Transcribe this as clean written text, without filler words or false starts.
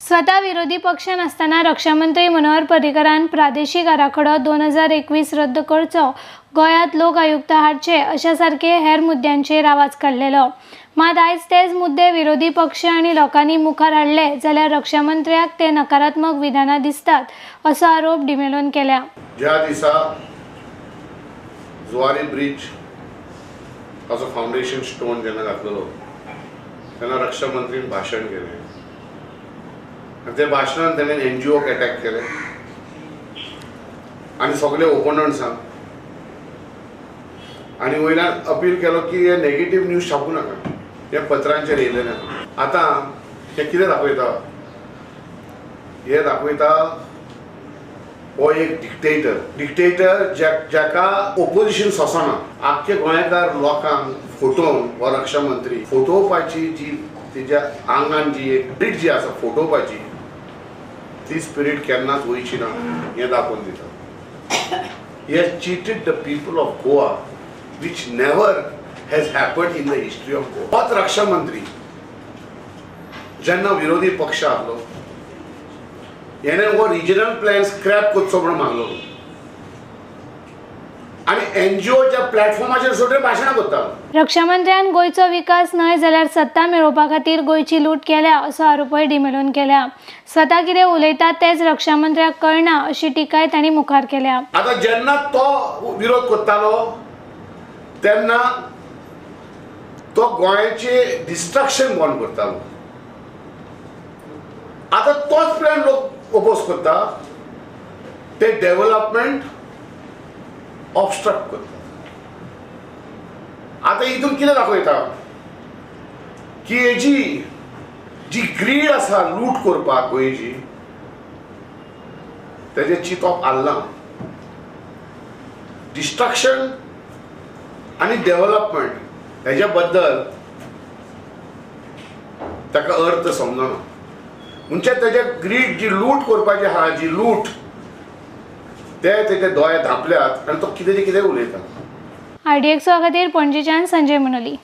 स्वता विरोधी पक्षान आसतना रक्षामंत्री मनोहर पर्रीकरान प्रादेशीक आराखडो 2021 रद्द करचो, गोंयांत लोक आयुक्त हाडचे अशा सारके हेर मुद्द्यांचेर आवाज काडलेलो. मात आयज तेच मुद्दे विरोधी पक्ष आनी लोकांनी मुखार हाडले जाल्यार रक्षामंत्र्याक ते नकारात्मक विधानां दिसतात असो आरोप डिमेलोन केला. ज्या दिसा जुवारी ब्रिज ताचो फावंडेशन स्टोन जेन्ना घातलेलो तेन्ना रक्षा मंत्रीन भाशण केलें आनी त्या भाशणान तेणें एनजीओक एटॅक केलें आनी सगळे ओपोनंट्सांक आनी वयल्यान अपील केलो की हे नेगेटीव न्यूज छापूं नाका, हे पत्रांचेर येयलें ना. आतां हे कितें दाखयता, हे दाखयता हो एक डिक्टेटर, डिक्टेटर जाका ओपोजिशन सोंसना. आख्खे गोंयकार लोकांक फटोवन हो रक्षा मंत्री फटोवपाची जी तेज्या आंगान जी एक स्पिरीट जी आसा फटोवपाची ती स्पिरीट केन्नाच वयची ना हें दाखोवन दिता. He has cheated the people of Goa which never has happened in the history of Goa. होच रक्षा मंत्री जेन्ना विरोधी पक्ष आसलो हेणे हो रिजनल प्लॅन स्क्रॅप करचो म्हणून मागलो आनी एनजीओच्या प्लॅटफॉर्माचेर सुद्दां भाशणां करतालो. रक्षामंत्र्यान गोंयचो विकास न्हय जाल्यार सत्ता मेळोवपा खातीर गोंयची लूट केल्या असो आरोपय डिमेलोन केला. स्वता कितें उलयतात तेच रक्षामंत्र्याक कळना अशी टिकाय तांणी मुखार केल्या. आतां जेन्ना तो विरोध करतालो तेन्ना तो गोंयचे डिस्ट्रक्शन बंद करतालो. आतां तोच प्लॅन लोक ओपोज करता, ते डेव्हलपमेंट ऑबस्ट्रक्ट करता. आतां हितून कितें दाखयता की हेजी जी ग्रीड आसा लूट करपाक गोंयची तेजें चिंतप हाल्लां. डिस्ट्रक्शन आनी डेव्हलपमेंट हेज्या बद्दल ताका अर्थ समजना. म्हणजे तेजे ग्रीड जी लूट करपाची आहा जी लूट ते तेजे दोळे धांपल्यात आनी तो कितें कितें उलयता. आरडीएक्सो खातीर पणजेच्यान संजय मुनोली.